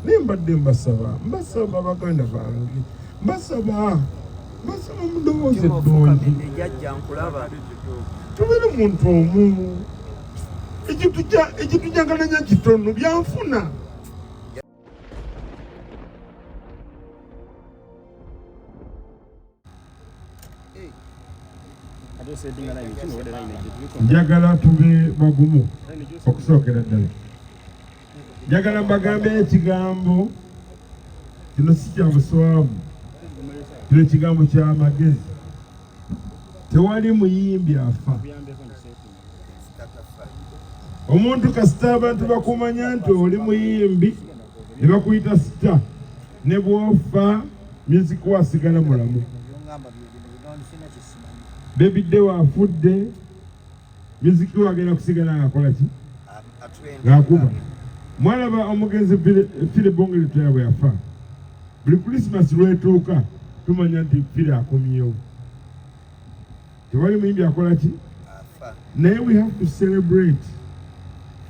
Naye mbadde mbasaba, mbasaba baganda bange, mbasaba, mbasaba mu ddoboozi eddungi, tubeere muntu omu. Ekitujangalanya kitono byanfuna. Njagala tube bagumu okusookera ddala. Njagala mbagambe ekigambo kino si kya buswavu, kino kigambo kya magezi. Tewali muyimbi afa. Omuntu kasita abantu bakumanya nti oli muyimbi ne bakuyita sita, ne bw'ofa music wo asigala mulamu. Baby Deo afudde, music wo agenda kusigala ng'akola ki? Ng'akuba. Mwalaba omugenzi Philly Bongole Lutaaya bwe yafa. Buli Christmas lw'etuuka tumanya nti Philly akomyewo. Tewali muyimbi akola ki? Naye we have to celebrate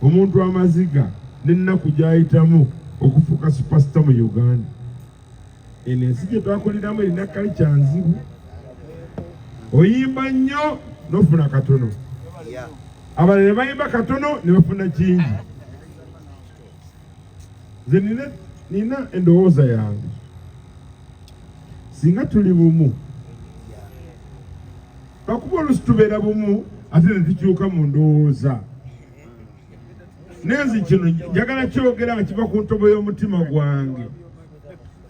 omuntu amaziga n'ennaku gy'ayitamu okufuuka superstar mu Uganda. Eno ensi gye twakuliramu erina culture nzibu. Oyimba nnyo n'ofuna katono, abalala ne bayimba katono ne bafuna kingi. Nze nina endowooza yange, singa tuli bumu, lwakuba oluusi tubeera bumu ate ne tukyuka mu ndowooza. Nenzi kino njagala kyogera nga kiva ku ntobo y'omutima gwange.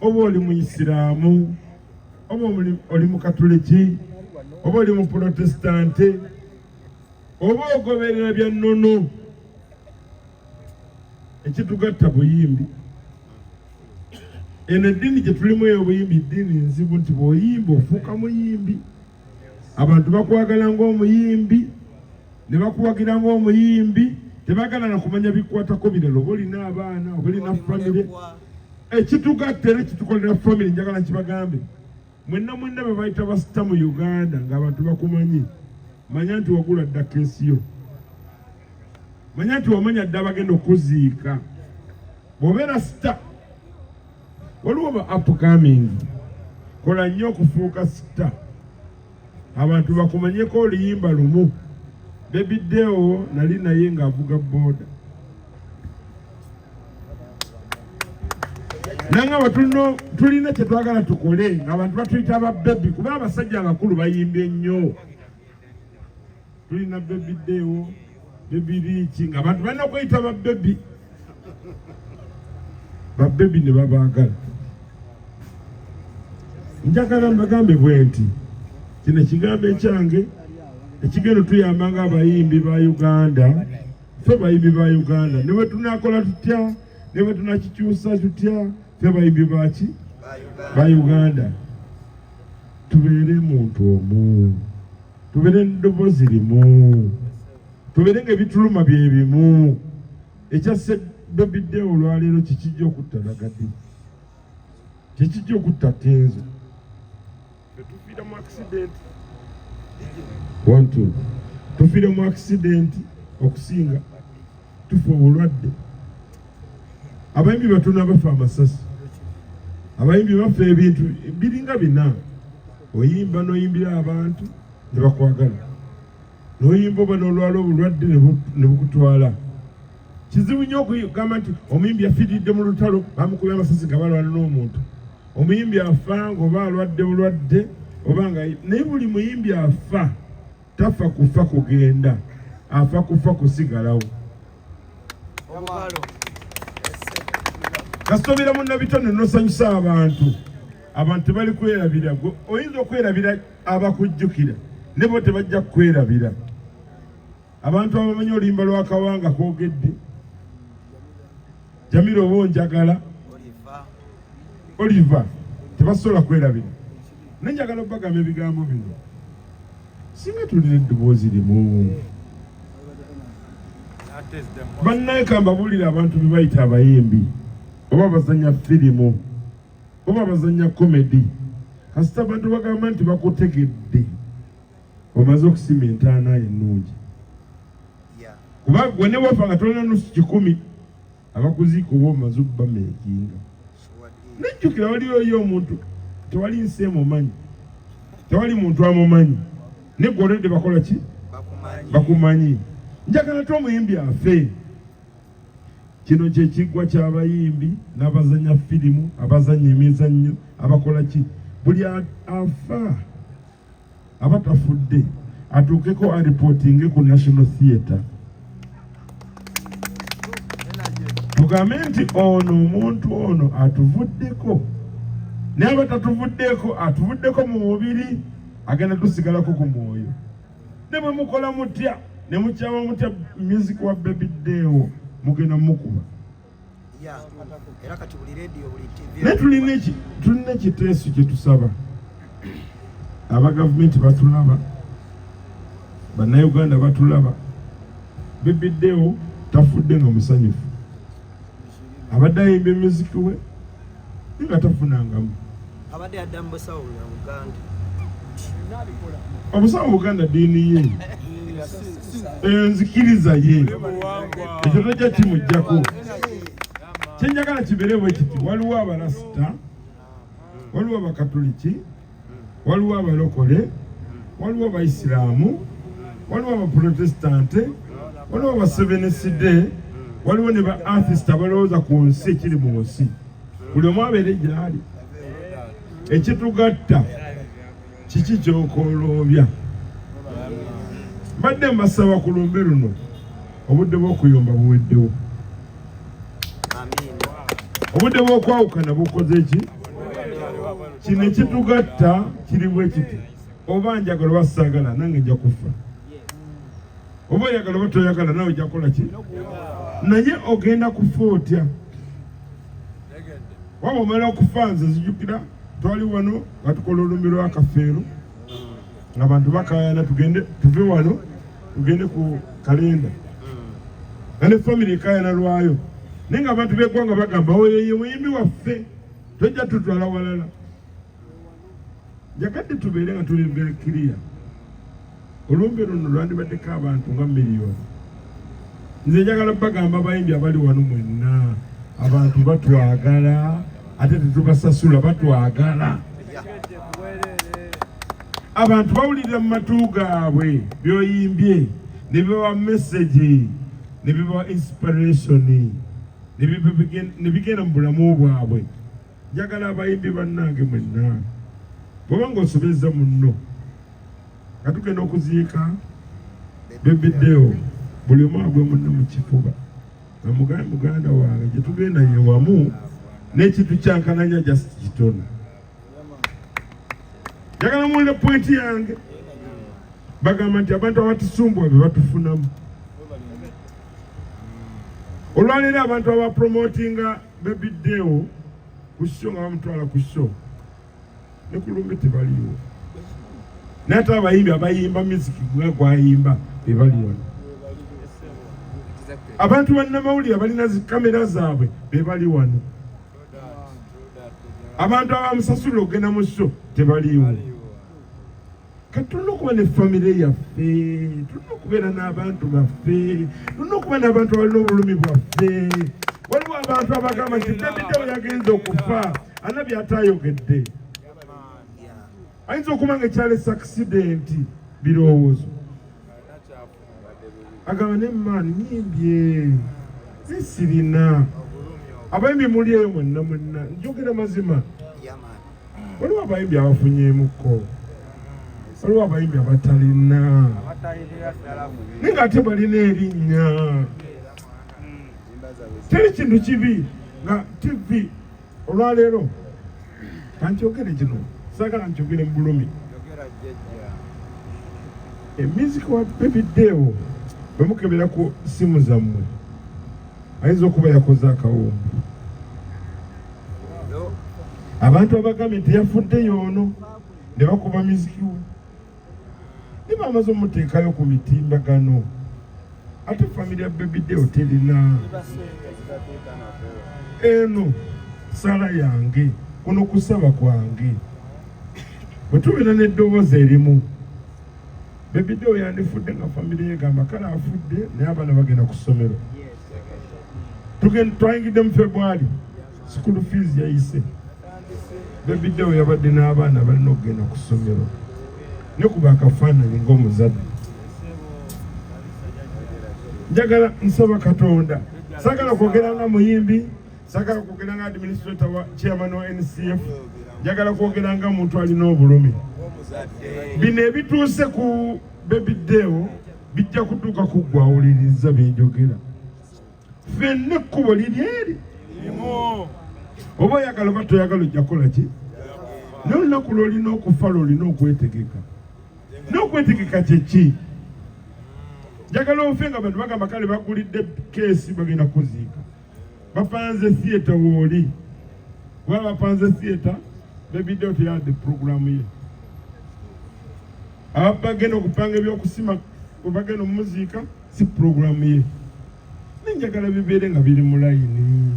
Oba oli muyisiraamu, oba oli mukatuliki, oba oli muprotestante, oba ogoberera bya nnono, ekitugatta buyimbi. Eno eddiini gye tulimu ey'obuyimbi ddiini nzibu nti bw'oyimba ofuuka muyimbi, abantu bakwagala ng'omuyimbi ne bakuwagira ng'omuyimbi, tebaagala na kumanya bikwatako birala, oba olina abaana oba olina famire. Ekitugatta era ekitukolera famire, njagala nkibagambe mwenna mwenna be bayita basita mu Uganda ng'abantu bakumanyi, manya nti wagula dda keesi yo, manya nti wamanya dda abagenda okuziika. Bw'obeera sita, waliwo ba upcoming, kola nnyo okufuuka sita, abantu bakumanyeko oluyimba lumu. Baby Deo nali naye ng'avuga boda, nangamba tulina kye twagala tukole ng'abantu batuyita ba baby, kuba abasajja abakulu bayimbye nnyo. Tulina Baby Deo, Baby Rich, ng'abantu balina okweyita ba baby, ba baby ne babaagala. Njagala mbagambe bwe nti kino ekigambo ekyange ekigenda tuyamba ng'abayimbi ba Uganda. Ffe bayimbi ba Uganda, ne bwe tunaakola tutya, ne bwe tunakikyusa tutya, ffe bayimbi baki ba Uganda. Tubeere muntu omu, tubeere n'eddoboozi limu, tubeere ng'ebituluma bye bimu. Ekyasse Baby Deo olwaleero kikijja okutta Ragga Dee, kikijja okutta Kenzo. Tufiira mu accident, 1 2, tufiira mu accident okusinga tufa obulwadde. Abayimbi batono bafa amasasi, abayimbi bafa ebintu biringa bina. Oyimba n'oyimbira abantu ne bakwagala, n'oyimba oba n'olwala obulwadde ne bukutwala. Kizibu nnyo okugamba nti omuyimbi yafiiridde mu lutalo, bamukubye amasasi nga balwana n'omuntu. Omuyimbi afa ng'oba alwadde bulwadde oba nga, naye buli muyimbi afa tafa kufa kugenda, afa kufa kusigalawo. Kasita obeera munnabitone n'osanyusa abantu, abantu tebali kwerabira. Oyinza okwerabira abakujjukira, ne bo tebajja kukwerabira. Abantu abamanyi oluyimba lwa Kawanga koogedde, Jamila oba onjagala, Oliver, tebasobola kwerabira. Naye njagala okubagamba ebigambo bino, singa tulina eddoboozi limu. Bannaye kambabuulire, abantu be bayita abayimbi oba bazanya firimu oba bazanya comedy, kasita abantu bagamba nti bakutegedde, omaze okusima entaana ennungi. Kuba gwe ne wafa nga tolina nusu kikumi. Abakuziika oba omaze obbameekinga. Nejjukira waliyo yo omuntu, tewali nsi emumanyi, tewali muntu amumanyi, naye gwe olwedde bakola ki? Bakumanyi. Njagala te omuyimbi afe. Kino kye kiggwa ky'abayimbi n'abazannya firimu, abazannya emizannyo, abakola ki, buli afa aba tafudde atuukeko aripootinge ku National Theatre, tugambe nti ono omuntu ono atuvuddeko, naye aba tatuvuddeko, atuvuddeko mu mubiri, agenda tusigalako ku mwoyo. Ne bwe mukola mutya ne mukyawa mutya music wa Baby Deo, mugenda mukuba. Naye tulina ekiteeso kye tusaba aba gavumenti batulaba, bannayuganda batulaba. Baby Deo tafudde nga musanyufu, abadde ayimba emiziki we nga tafunangamu. Abadde adda mu busawo bwa Buganda. Obusawo Buganda ddiini ye, enzikiriza ye, ekyo tojja kimuggyako. Kyenjagala kibeere bwe kiti: waliwo abarasita, waliwo abakatuliki, waliwo abalokole, waliwo abaisiraamu, waliwo abaprotestante, waliwo abaseveneside, waliwo ne ba atheist abalowooza ku nsi ekiri mu nsi. Buli omu abeere gyali. Ekitugatta kiki kyokoloobya? Mbadde mbasaba ku lumbe luno, obudde bw'okuyomba buweddewo, obudde bw'okwawukana bukoze ki? Kino ekitugatta kiri bwe kiti: oba njagala oba saagala, nange nja kufa. Oba oyagala oba toyagala, nawe ojja kukola ki? Naye ogenda kufa otya? Waba omala okufa, nze zijjukira twali wano nga tukola olumbi lwakafeero, ng'abantu bakayana tugende tuve wano tugende ku kalenda, nga ne family ekayana lwayo, naye nga abantu b'eggwanga bagamba oyo ye muyimbi waffe, tojja tutwala walala. Njagadde tubeere nga tuli very clear. Olumbe luno lwandibaddeko abantu nga miliyoni. Nze njagala bagamba abayimbi abali wano mwenna, abantu batwagala ate tetubasasula, batwagala. Abantu bawulirira mu matu gaabwe byoyimbye, ne bibawa message, ne bibawa inspiration, ne bigenda mu bulamu bwabwe. Njagala abayimbi bannange mwenna, bw'oba ng'osobezza munno, nga tugenda okuziika Baby Deo, buli omu agwe munne mu kifuba amugambe, muganda wange, gye tugenda ye wamu n'ekintu kyankananya just kitono. Njagala muwulire point yange. Bagamba nti abantu abatusumbuwa be batufunamu. Olwaleero abantu abapromotinga Baby Deo ku show, nga bamutwala ku show ne ku lumbe, tebaliiwo, naye ate abayimbi abayimba music gwe gwayimba be bali wano. Abantu bannamawulire abalina zikamera zaabwe be bali wano. Abantu abamusasulira okugenda mu show tebaliiwo. Kati tulina okuba ne famire yaffe, tulina okubeera n'abantu baffe, tulina okuba n'abantu abalina obulumi bwaffe. Waliwo abantu abagamba nti Baby Deo yagenze okufa alina byatayogedde, ayinza okuba nga ekyalesa accident birowoozo, agamba ne maani nyimbye sirina. Abayimbi muli eyo mwenna mwenna, njogera mazima, waliwo abayimbi abafunyeemukko, waliwo abayimbi abatalina, naye ng'ate balina erinnya. Teri kintu kibi nga TV olwaleero. Kankyogere kino, saagala nkyogere mu bulumi. Emiziki wa Baby Deo bwe mukebera ku simu zammwe, ayinza okuba yakoze akawumbi. Abantu abagambye nti yafudde yoono ne bakuba miziki we, ne bamaze omuteekayo ku mitimbagano, ate famire ya Baby Deo terina. Eno sala yange, kuno kusaba kwange, bwe tubeera n'eddoboozi erimu, Baby Deo yandifudde nga famire yegamba kale afudde, naye abaana bagenda ku ssomero. Twayingidde mu February, school fees yayise. Baby Deo yabadde n'abaana balina okugenda ku ssomero, ne kuba akafaananyi ng'omuzadde. Njagala nsaba Katonda, saagala kwogera nga muyimbi, saagala kwogera nga administrator wa chairman wa NCF, njagala kwogera nga muntu alina obulumi. Bino ebituuse ku Baby Deo bijja kutuuka ku ggwe awuliriza byenjogera. Ffenna ekkubo liri eri, oba oyagala oba toyagala ojja kukola ki, naye olunaku lw'olina okufa lw'olina okwetegeka. N'okwetegeka kyeki? Njagala ofe nga bantu bagamba kale bagulidde keesi bagenda kuziika, bapanze theatre wooli, kuba bapanze theatre. Baby Deo teyadde puroguramu ye, abagenda okupanga ebyokusima bwe bagenda omumuziika si puroguramu ye. Nenjagala bibeere nga biri mu layini.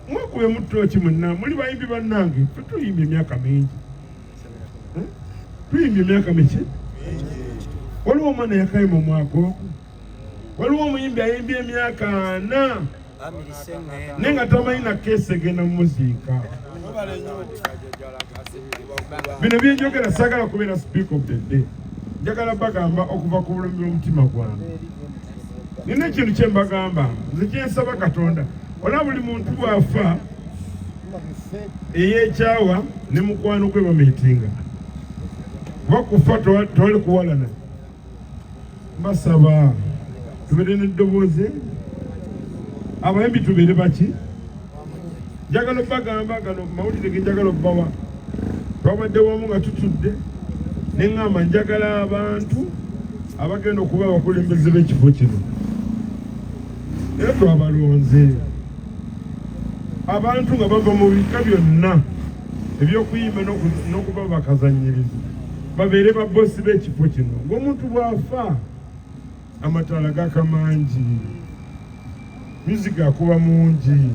Mwekube mutooki mwenna muli bayimbi bannange, ffe tuyimbye emyaka mingi, tuyimbye emyaka miki. Waliwo omwana yakayima omwaka ogwo, waliwo omuyimbi ayimbye emyaka 40 naye nga tamanyi na keesi egenda mumuziika. Bino byenjogera saagala kubeera speak of the day, njagala bagamba okuva ku bulumi bw'omutima gwange. Nina ekintu kye mbagamba, nze kyensaba Katonda, olaba buli muntu bw'afa eyekyawa ne mukwano gwe bamiitinga, kuba kufa tewali kuwalana. Mbasaba tubeere n'eddoboozi, abayimbi tubeere baki. Njagala obbagamba gano mawulire ge njagala obbawa. Twabadde wamu nga tutudde ne ŋŋamba njagala abantu abagenda okuba abakulembeze b'ekifo kino, era twabalonze abantu nga bava mu bika byonna ebyokuyimba n'okuba bakazanyirizi, babeere babosi b'ekifo kino. Ng'omuntu bw'afa amataala gaka mangi, music akuba mungi,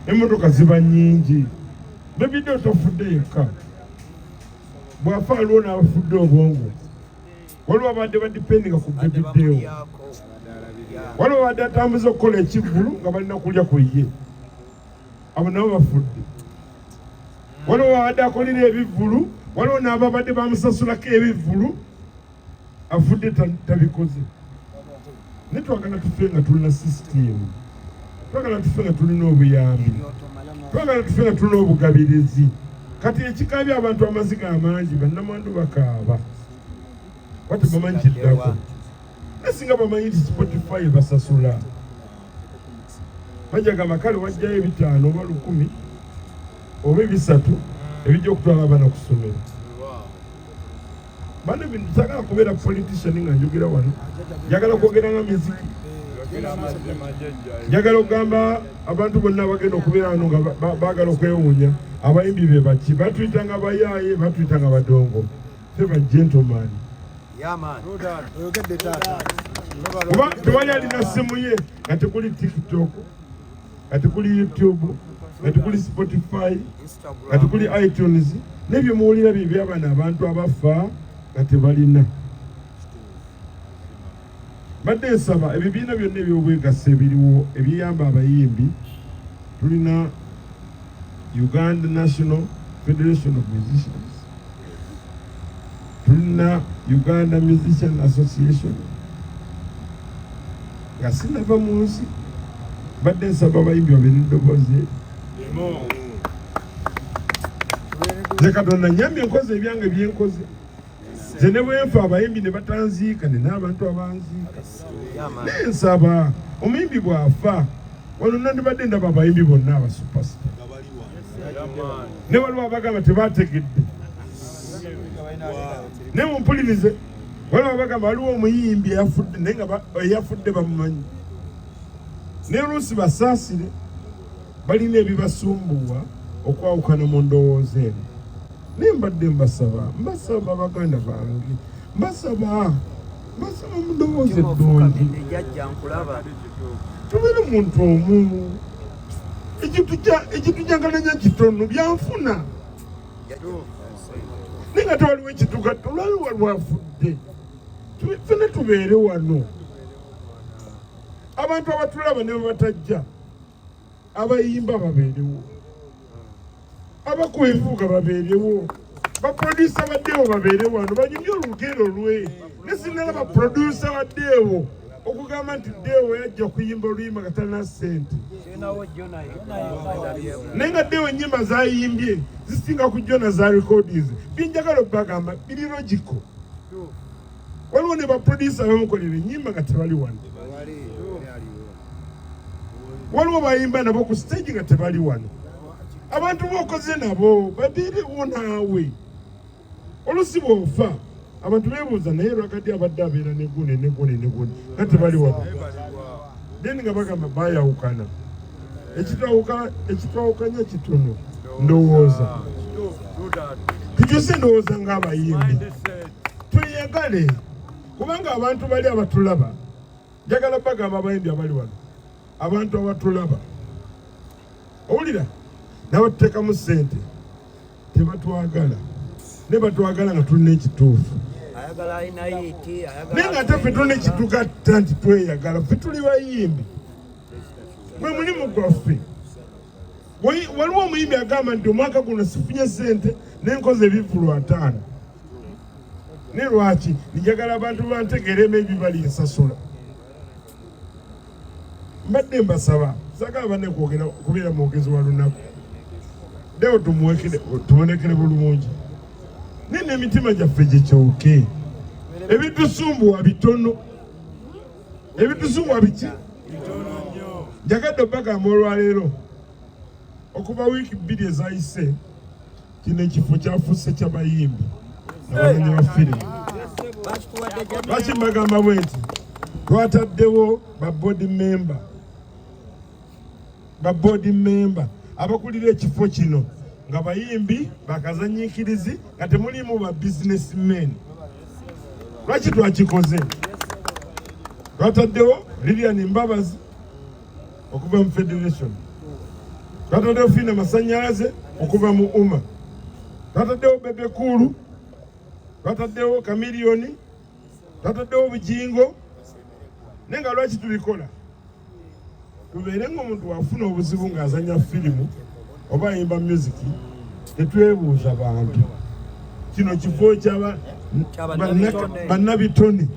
emmotoka ziba nnyingi. Baby Deo tafudde yekka, bw'afa aliwo n'abafudde obwongo. Waliwo abadde badipendinga ku Baby Deo, waliwo abadde atambuza okukola ekivvulu nga balina kulya ku ye, abo nabo bafudde. Waliwo abadde akolera ebivvulu, waliwo n'ababadde bamusasulako ebivvulu, afudde tabikoze. Naye twagala tufe nga tulina sisitimu, twagala tufe nga tulina obuyambi, twagala tufe nga tulina obugabirizi. Kati ekikaabya abantu amaziga amangi, bannamwandu bakaaba kuba tebamanyi kiddako. Naye singa bamanyi nti Spotify basasula, bajja gamba kale wajjayo 500 oba 1000 oba 300 ebijja okutwala abaana ku ssomero. Bano bintu sagala kubeera politician nga njogera wano, njagala kwogera nga miziki. Njagala okugamba abantu bonna abagenda okubeera wano nga baagala okwewuunya abayimbi be baki, batuyita nga bayaaye, batuyita nga badongo, ffe ba gentleman. Kuba tewali alina simu ye nga tekuli TikTok, nga tekuli YouTube, nga tekuli Spotify, nga tekuli iTunes, n'ebyo muwulira bye byabano abantu abafa nga tebalina. Badde nsaba ebibiina byonna eby'obwegassi ebiriwo ebiyamba abayimbi. Tulina Uganda National Federation of Musicians, tulina Uganda Musician Association. Nga sinava mu nsi, badde nsaba abayimbi babeere eddoboozi eri. Nze Katonda nyambye nkoze ebyange byenkoze, nze ne bwenfa abayimbi ne batanziika, nina abantu abanziika. Naye nsaba omuyimbi bw'afa wano nandibadde ndaba abayimbi bonna abasupasita, ne waliwo abagamba tebategedde, naye mumpulirize, waliwo abagamba waliwo omuyimbi eyafudde, naye nga eyafudde bamumanyi, naye oluusi basaasire balina ebibasumbuwa okwawukana mu ndowooza eno. Naye mbadde mbasaba, mbasaba baganda bange, mbasaba, mbasaba mu ndowooza eddungi, tubeere muntu omu. Ekintu kyankalanya kitono byanfuna, naye nga tewaliwo ekitugatta, olwaliwo lwafudde, ffena tubeere wano. Abantu abatulaba ne bwe batajja, abayimba babeerewo, abakuba ebivuga babeerewo, baproducer baddeewo, babeere wano banyumye olugero lwe. Ne sinalaba producer waddeewo okugamba nti Deo yajja kuyimba oluyimba nga talina ssente, naye nga Deo ennyimba zayimbye zisinga ku jona za recordings. Byenjagala obbagamba biri logical. Waliwo ne baproducer bamukolera ennyimba nga tebali wano, waliwo bayimba nabo ku stage nga tebali wano. Abantu bokoze nabo babeerewo naawe. Olusi bw'ofa abantu beebuuza, naye lwakati abadde abeera negune negune negune nga tebali wano, then nga bagamba bayawukana. Ekitwawukanya kitono. Ndowooza tukyuse endowooza ng'abayimbi, tweyagale, kubanga abantu bali abatulaba. Njagala bagamba abayimbi abali wano, abantu abatulaba, owulira nabatuteekamu ssente, tebatwagala, ne batwagala nga tulina ekituufu. Ayagala alina hit. Naye nga ate ffe tulina ekitugatta nti tweyagala. Ffe tuli bayimbi, gwe mulimu gwaffe. Waliwo omuyimbi agamba nti omwaka guno sifunye ssente nenkoze ebivvulu 50, ne lwaki njagala abantu bantegeeremu ebibali ensasula. Mbadde mbasaba, sagala banne kwogera kubeera mwogezi wa lunaku. Deo tubonekere bulungi, naye n'emitima gyaffe gikyuke. Ebitusumbuwa bitono, ebitusumbuwa biki? Njagadde obbagamba olwaleero, okuva wiiki 2 ezayise, kino ekifo kyafuuse ky'abayimbi abazanyi ba firimu. Bakituwadde. Lwaki mbagamba bwe nti? Twataddewo ba board member, ba board member abakulira ekifo kino nga bayimbi bakazanyiikirizi, nga temulimu ba businessmen. Lwaki twakikoze? Twataddewo Lilian Mbabazi okuva mu federation, twataddewo Fina Masanyalaze okuva mu UMA, twataddewo Bebe Cool, twataddewo Chameleone, twataddewo Bujingo. Naye nga lwaki tubikola? Tubeere ngaomuntu wafuna obuzibu ng'azanya firimu oba ayimba music, tetwebuuza bantu. Kino kifo kyaba bannabitone,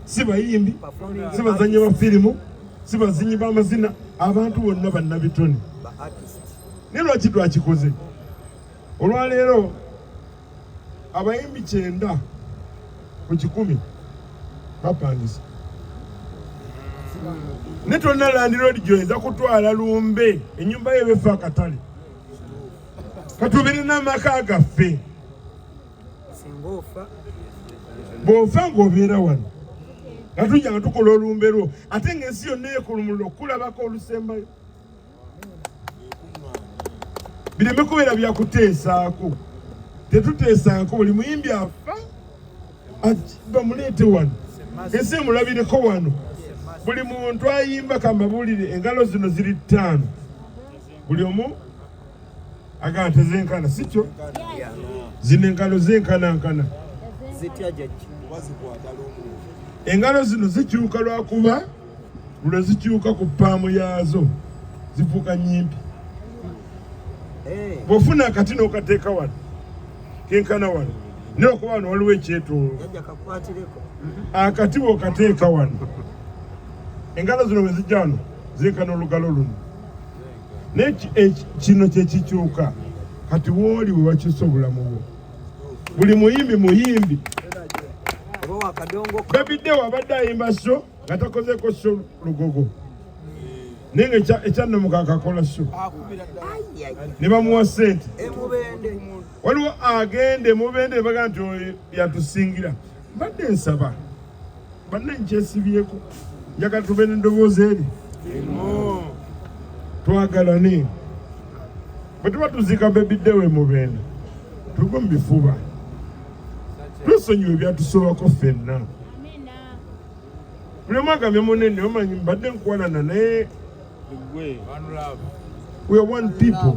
si bayimbi, si bazanyi ba firimu, si bazinyi b'amazina, abantu bonna bannabitone. Naye lwaki twakikoze? Olwaleero abayimbi 90% bapangisa, ne tonna landlord gyoyinza kutwala lumbe ennyumba ye befa akatale. Katubire n'amaka gaffe. Singa ofa. Bw'ofa ng'obeera wano nga tujja nga tukola olumbe lwo, ate ng'ensi yonna ekulumulula okulabako olusembayo, bireme kubeera byakuteesaako. Tetuteesaako. Buli muyimbi afa bamuleete wano, ensi emulabireko wano. Buli muntu ayimba, kambabuulire, engalo zino ziri ttaano, buli omu agamba tezenkana, si kyo? Zino engalo zenkanankana? Zitya, jajja? Engalo zino zikyuka lwakuba lwe zikyuka ku palm yaazo zifuuka nyimpi. Bw'ofuna akati n'okateeka wano, kenkana wano, naye okuba wano waliwo ekyetoolo. Jajja, kakwatireko. Akati bw'okateeka wano, engalo zino bwe zijja wano zenkana olugalo luno, naye kino kyekikyuka. Kati wooli we wakyusa obulamu bwo, buli muyimbi muyimbi. Oba wakadongo. Baby Deo abadde ayimba show nga takozeeko show Lugogo, naye nga ekyannamuka akakola show ne bamuwa ssente. Emubende. Waliwo agende mubende, baga nti oyo yatusingira. Mbadde nsaba banne, nkyesibyeko, njagala tube n'eddoboozi eri, twagalane. Bwe tuba tuziika Baby Deo e Mubende, tugwe mu bifuba, twesonyiwe ebyatusobako ffenna. Buli omu agambye munene, omanyi mbadde nkuwalana, naye we are one people.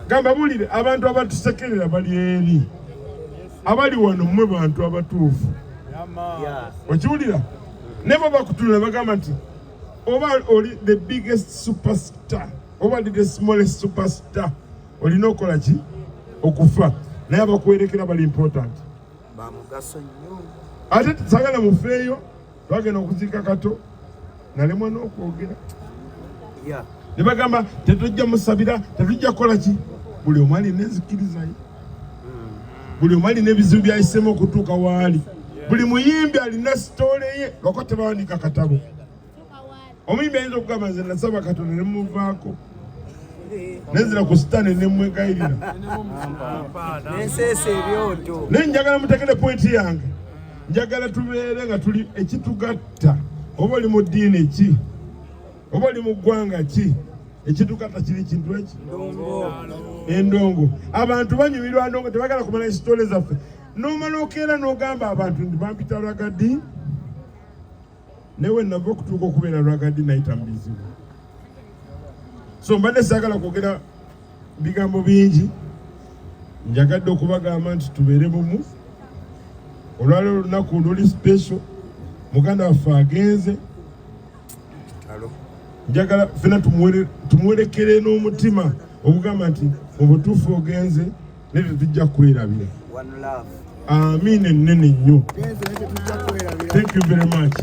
Gamba bulire abantu abatusekerera bali eri, abali wano mmwe bantu abatuufu. Okiwulira? Ne bo bakutulira bagamba nti Oba oli the biggest superstar, oba oli the smallest superstar, olina okukola ki? Okufa. Naye abakuwerekera bali important. Bamugaso nnyo. Ate sagala mufeeyo, twagenda okuziika Kato nalemwa n'okwogera. Ne bagamba tetujja musabira, tetujja kukola ki. Buli omu alina enzikiriza ye, buli omu alina ebizibu byayisemu okutuuka waali. Buli muyimbi alina sitole ye, lwako tebawandiika katabo. Omuyimbi ayinza okugamba nze nasaba Katonda ne muvaako, nenzira ku sitaani nemwegayirira nenseesa ebyoto. Naye njagala mutegere pointi yange, njagala tubeere nga tuli ekitugatta. Oba oli mu ddiini ki, oba oli mu ggwanga ki, ekitugatta kiri kintu eki endongo. Abantu banyumirwa ndongo, tebagala kumala sitole zaffe. Nomala okeera n'ogamba abantu nti bampita Ragga Dee, newe nava okutuuka okubeera Ragga Dee nayita mu bizibu. So mbadde saagala kwogera bigambo bingi, njagadde okubagamba nti tubeere bumu. Olwaleero olunaku luli special, muganda waffe agenze. Njagala fena tumuwerekere n'omutima ogugamba nti mu butuufu ogenze, naye tetujja kwerabira. Amiina ennene nnyo. Thank you very much.